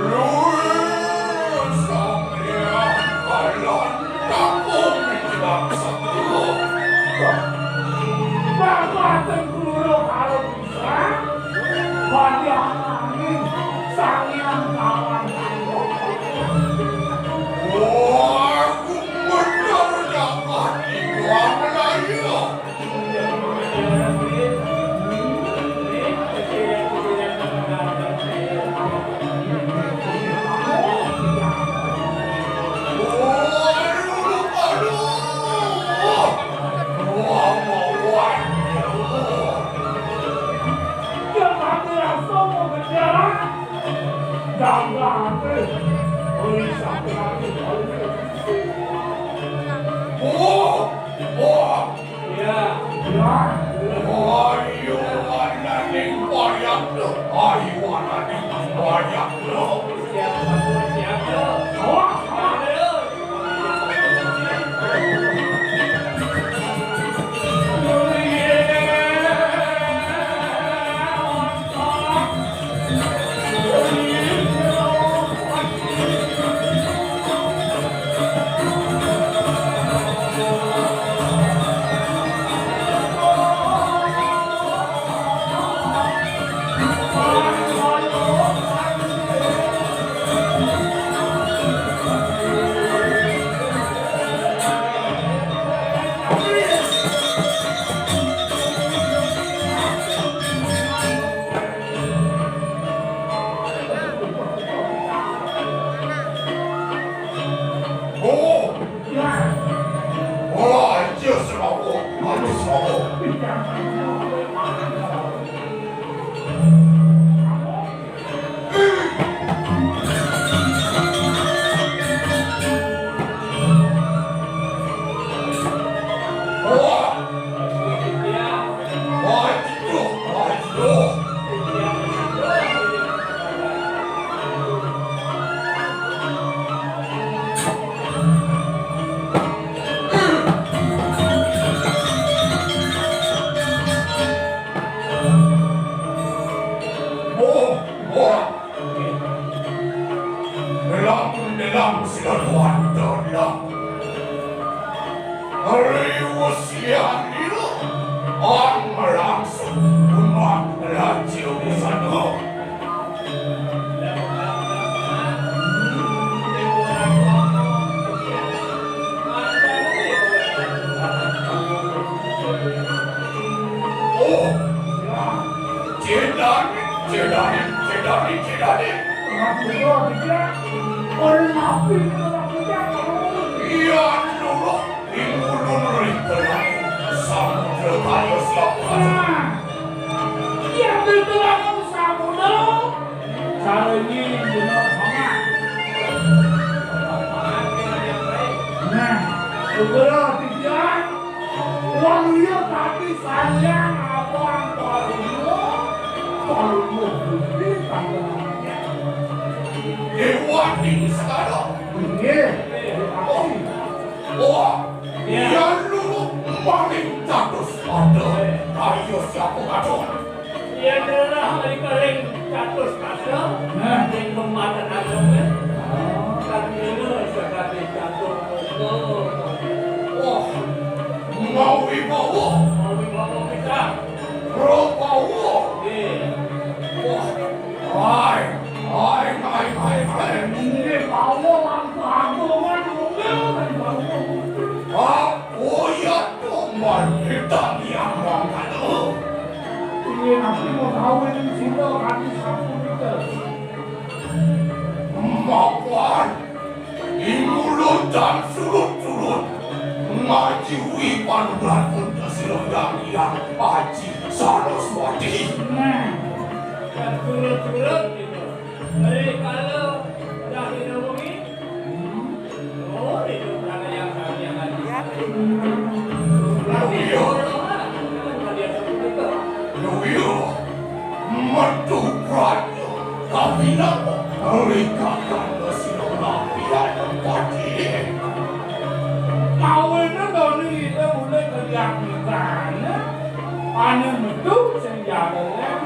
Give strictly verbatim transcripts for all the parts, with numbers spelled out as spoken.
Luwih sampyan kalon kakung Wijaksa. Babaten kula karo Sang Hyang Kawan. Wah, bener jagat Iwang Laya. Oh! Oh! Ya. Ya. Ayo, ananing wayah to. Ayo, ananing wayah to. Siap, Pak. Siap, Pak. Wah, wah. Oh! Oh, aja semawut, aja semawut. Delang, delang, sira tuan, delang. Riwus lian ira, ang merangsung umat Raja Busana. Oh, Cedani, Cedani, Cedani, Cedani. Iya, nurut. Ingulun rintenan samudra kaya siapa? Nah, yang rintenan samudra. Sarengin bener banget. Nah, segera tiga. Wong iya tapi sayang abang paruno, paruno putih tanggal. Dewa Tinggi Segara. Iya. Oh. Wah, ya. Yan lulu maring catus pada, kaya siapa kadon? Yan lulu maring catus pada, nah, ing pematan agama. Kan lulu sakadi catur muka. Wah, mawibawa. Mawibawa kita. Prabawa. Iya. Wah, hai, hai, hai, hai, hai. Ini bawa langkah agama, tunggal, bawa. Ah, Uya Tumbal Hitam yang mangkana. Iya, nanti mau kawin sida kami sampun kita. Mapan, imulutan surut-surut, ngajiwi panuran untuk silendang yang Aji Saraswati. Nah, surut-surut gitu. Dari kalau dah dinamungi, Luwih. Luwih. Metu praja. Kawinang. Rikakan sira rapian pati. Kawinan doni kita mulai kerja kita. Ane metu sing jalan.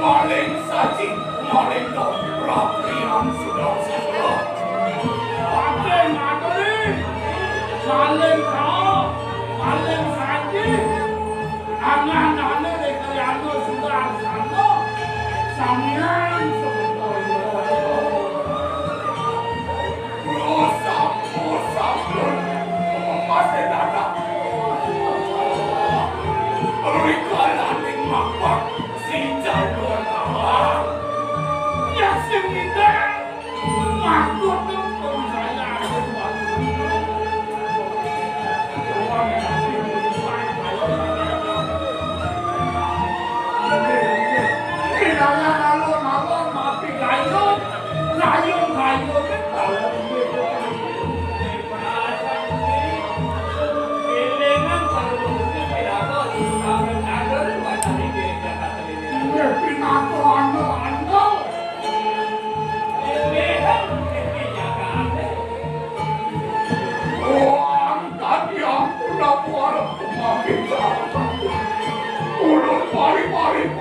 Maling saji, maling to, raprian sudah sudah. Pakai maling, maling kau, maling saji. Angan-angan dari kalian sudah sana, samian sebetulnya. Terus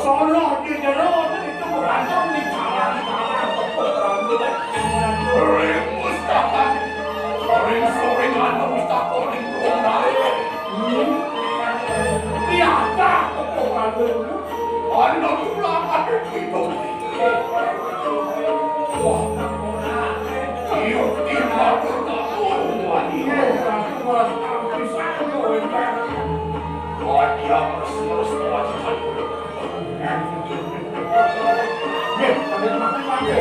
Sono di jero, itu bukan di jalan-jalan, tepuk rambut. Ring Mustafa, ring soring ana Mustafa ning Kendari. Hmm. Lihat, tepuk rambut. Ana tulang ada hidup. Wah, iya, iya, matur nuwun. Iya, matur nuwun. Wah, iya, terus, terus, terus. Nggih, sambil semakin mati.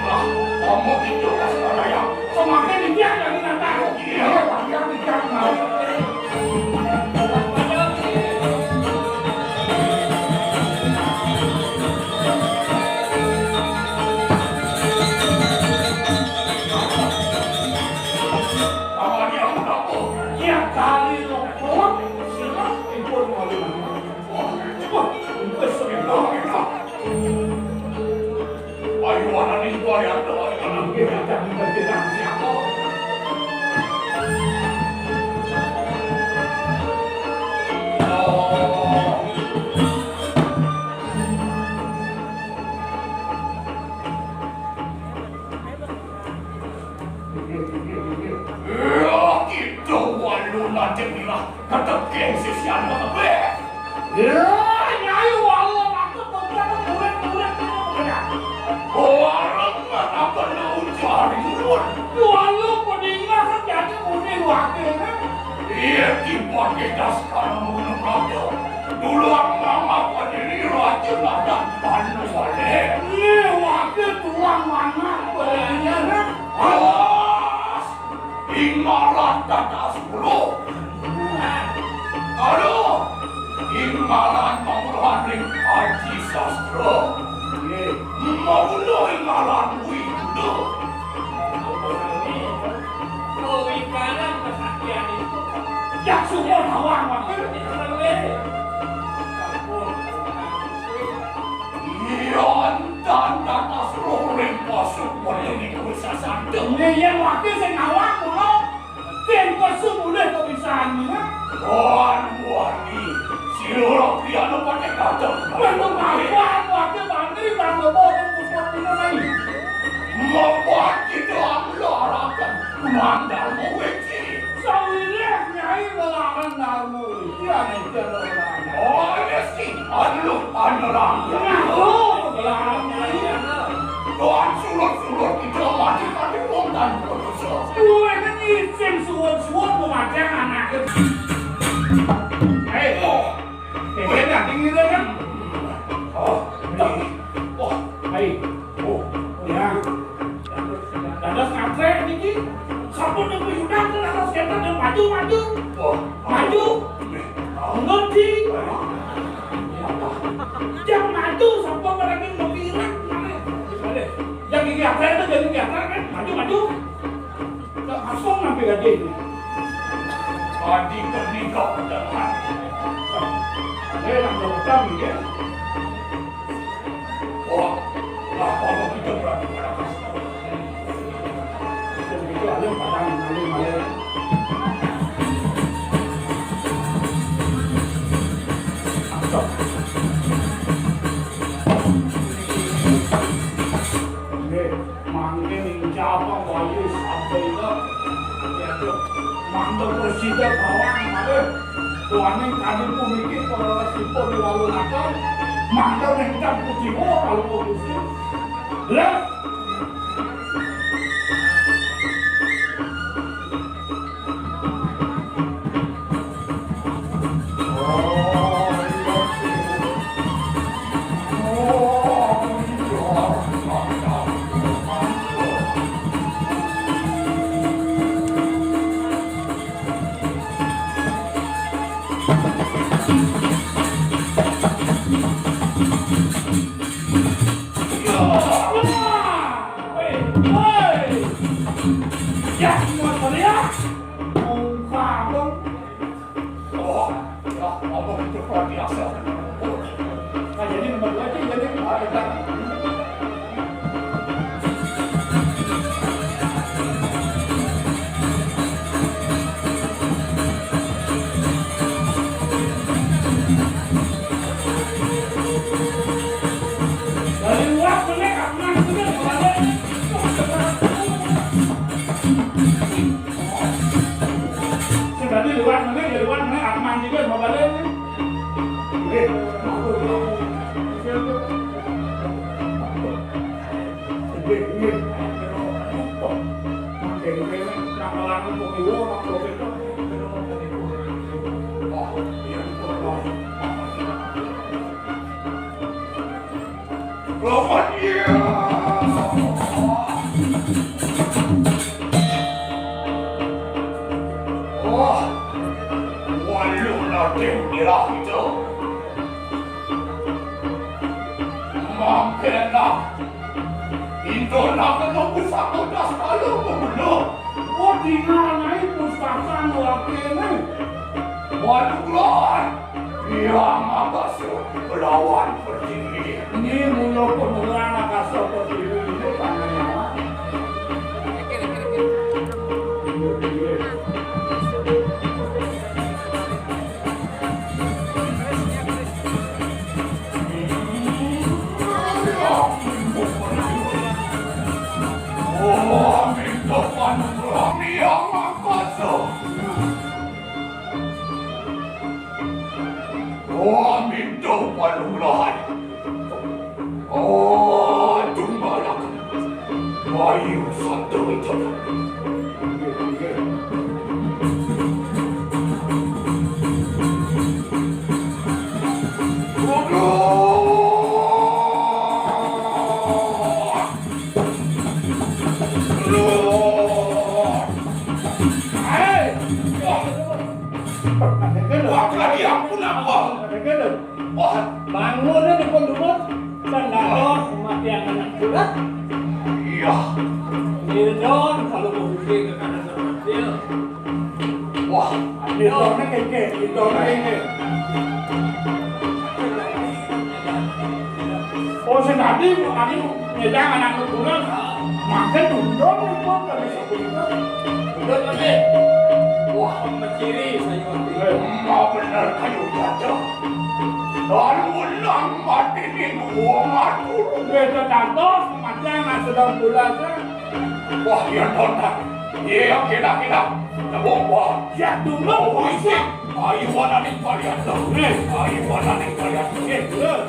Lah, kamu itu, Mas Baraya. Semakin dia yang binatang. Iya, Pak, dia tidak mau. Apa dia mengaku? Dia kali luput, silap, impun, malu. Wah, wah, wis, enak, enak. Ayo, anak ini, ayo, anak ini, anak ini, anak ini, anak ini. Jeng Lurah, ketekeng sisian kabeh. Ya, Nyai, walau aku bukan murid-murid itu bukan. Orang apa nak ujar murid? Walau peninggal kan jadi murid wakil kan? Iya, tiba kita sekarang mengenal. Dulu aku mama pendiri raja ngadan anu saleh. Iya, wakil tulang mana peninggal kan? Awas! Ingalan tata suruh. Aduh, ingalan panguluhan ring Aji Sastra. Nggih. Maulah ingalan kuwi kudu. Kuwi kanan kesaktian itu. Ya, suwun awak, Pak. Sampun. Iya, enten tata suruh ring pasuk wonten ing kuwi sasandeng. Nggih, yen wakil sing awak kula. Yen pesu mulih kok bisa anu, ya? Wan, wani. Sira piye anu pakai dateng? Wis mengapa aku ate mantri kang lepo ning pusat dina mai? Mengapa kita amlaraken mandalmu weci? Sawireh Nyai ngelarang ngarmu weci, ane jero larang. Oh, iya sih. Anu, anu, larang. Ngaku, larang Nyai. Tuhan sulut-sulut kita mati-mati wong tanpa dosa. Duwe kan izin suwun-suwun memajang anaknya. Hei, oh, eh, dia dah tinggi dia kan? Oh, ini. Oh, hei. Oh, ya. Dados katrek niki. Sampun nunggu Yudan terus kita dan maju, maju. Oh, maju. Ngerti. Yang maju sampun mereka membirak. Yang gigi apa itu jadi biasa kan? Maju, maju. Langsung nampil aja ini. Tadi ternikah udah. Eh, langsung utang ya. Wah, lah kalau kita berani pada kasih. Itu aja padang maling-maling. Nggih, mangke ning cabang wayu sampai ke, ya, tuh, mangke presiden bawang malih. Tuaning kami puniki para resipun lalu nakal, mangke ning cabang kuciwa kalau Gusti. Lah, Sing dadi liwat meneh, ya liwat meneh, aku mandi kowe mau balik. Eh, maklum, maklum. Nggih, nggih. Mangke nang larangan pemilu, maklum itu. Oh, iya, itu. Lawan iya. Wah, walu nating irah itu. Mangkena, indona kena pusaka das kalu pembunuh. Oh, dinganai pustaka nuakene. Waduh, Lord. Hyang Angkasa lawan Pertiwi. Ini mula penurunan Angkasa Wah, kali ampun apa? Wah, bangun ini pun dulu. Sandal mati yang anak surat. Iya. Ini John kalau mau bikin ke kanan sama dia. Wah, ini John ini kayak gini, ini John ini. Oh, sing tadi, tadi nyedang anak lu pulang. Makan dundon itu, tadi sebelumnya. Dundon tadi. Wah, menciri saya waktu itu. Eh, mau bener kayu gajah. Dan ulang mati di gua ngatur. Beda tantos, macam nggak sedang belajar. Wah, iya, tonton. Iya, kira-kira. Tepuk, wah. Ya, dulu. Oh, isi. Ayo, mana nih kalian tuh? Eh, ayo, mana nih kalian tuh? Eh, eh.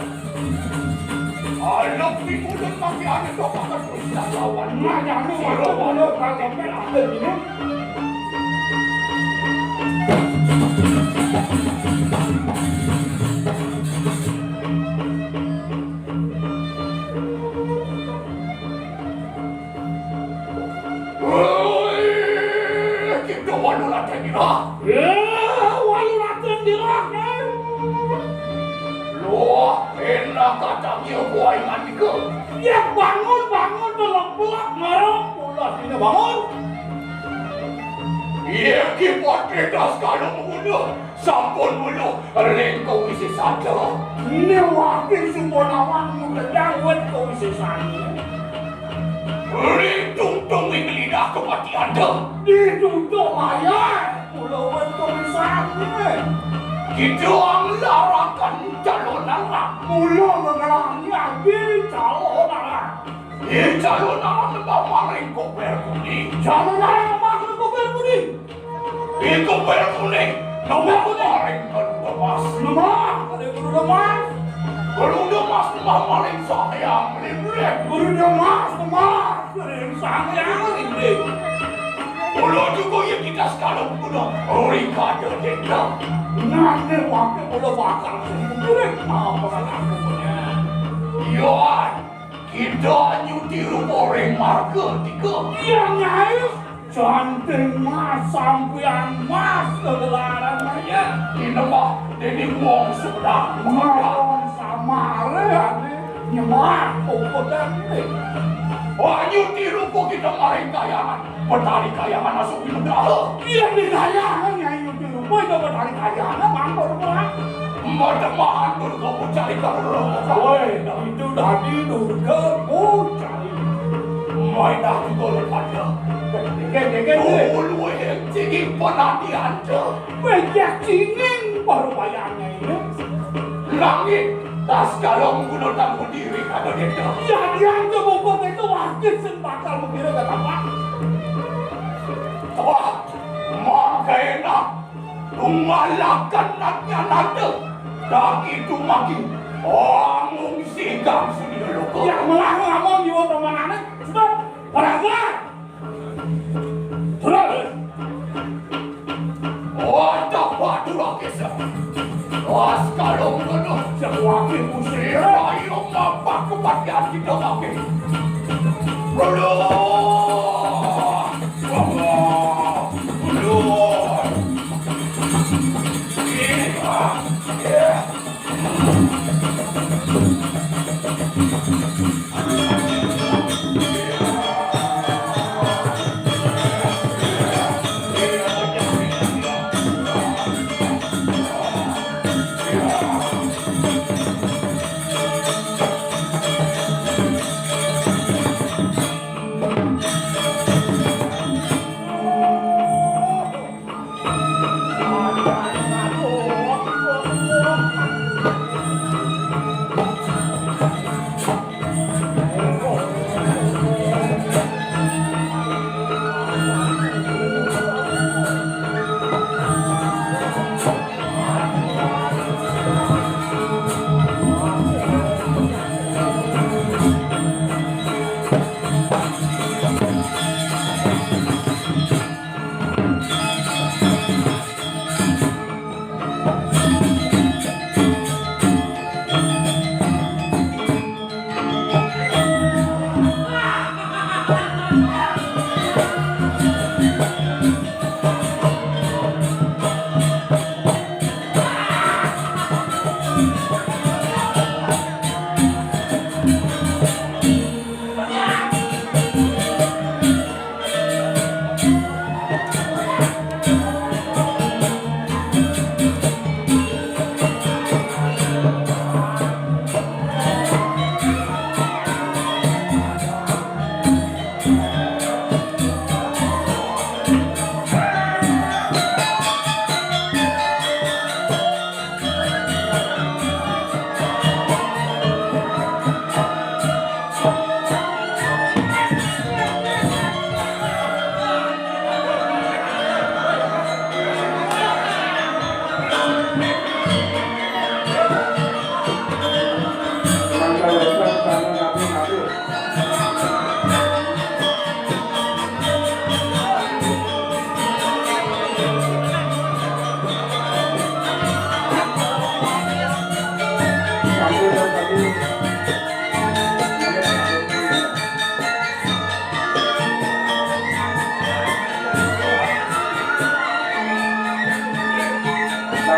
Alam di mulut masih ada coba kan terus lawan. Nah, jangan lu waktu dulu kalau sampai ada gini. Woi, kita walu latihan di roh. Ya, walu latihan di roh, kan? Loh, enak katanya buai mandi ke. Ya, bangun, bangun, telok-telok, marok, pulas ini bangun. Iya, ki potret das kalau mengunuh. Sampun mulu ring kawisisana. Ini wakil Sumbonawan muda dawet kawisisana. Ring tungtung ing lidah kematian dah. Ditutup ayat mula wen kawisisana. Kita anglarakan calon anak. Mula mengelangi agi calon anak. Ih, calon anak nembak maring koper kuning. Calon anak nembak maring koper kuning. Iko bel kuning, nembak maring Garuda Mas. Nembak, ada Garuda Mas. Garuda Mas nembak maring Sang Hyang Limrek. Garuda Mas nembak maring Sang Hyang Limrek. Mula juga ya kita sekalian guna ring kada dendam. Nanti wakil mula bakal sing kuring mau pengakuannya. Iya, kita nyuti rupa ring marga tiga. Iya, Nyai. Canting mas, sampian mas, kegelaran mas. Iya, ini mah, ini wong sudah. Ngomong samare, ane nyemah, pokoknya ini. Wah, nyuti rupa kita maring kayangan. Petani kayangan asuh di negara. Iya, di kayangan, Nyai, nyuti rupa itu petani kayangan, mangkok rupa. Mbak Demahan, Durga, Pucari, Kabupaten. Woi, itu tadi Durga, Pucari. Mainah juga lu pada. Dikit, dikit, dikit. Dulu yang sini penantian tuh. Banyak cingin baru bayarnya ini. Langit, tas kalau menggunakan diri ada denda. Ya, dia aja bokok itu wakil sing bakal mengira kata apa? Wah, maka enak. Tungalakan natnya nate. Dagi tumagi. Amung sigang sini loko. Ya, melah ngomong jiwa temanane. Sebab, paraga. Terus. Wadah batu lagi sih. Pas kalau ngono. Sing wakil musuh. Ayo, ngapak kematian kita lagi. Aduh. Aduh.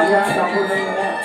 Ya, sampun, sampun, sampun.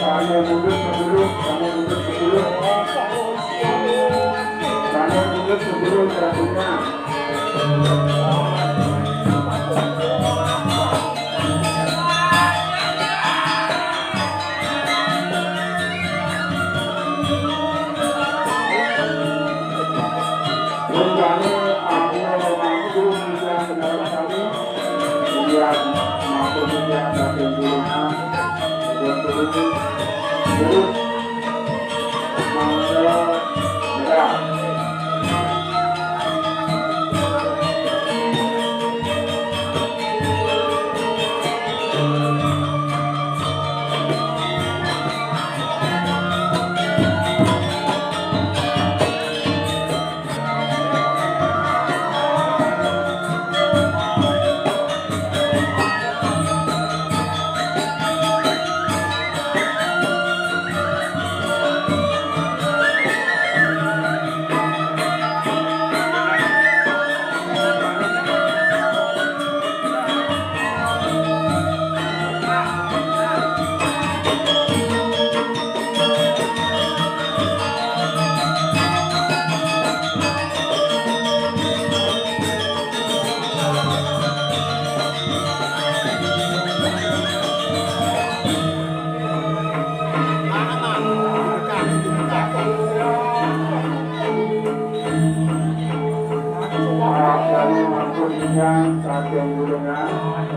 Kami mundur ke dulu, kami mundur ke dulu. Kami mundur ke dulu, jalannya. Rupanya aku mampu bisa kenal kami. Iya, mampu bisa datang dulu. Terus, terus, mangga, merah. Kami mampu injang saking gulungan,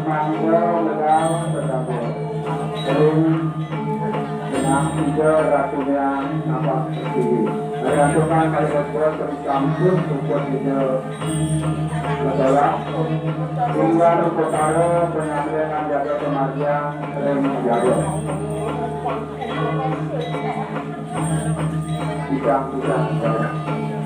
mangga medal sedabur. Ring dengan tiga ratunya napak tinggi. Ayah Tuhan kali kedua sampun puput ida. Betul. Tinggal perkara penyambungan jaga kemargian ring jaga. Bidang-bidang banyak.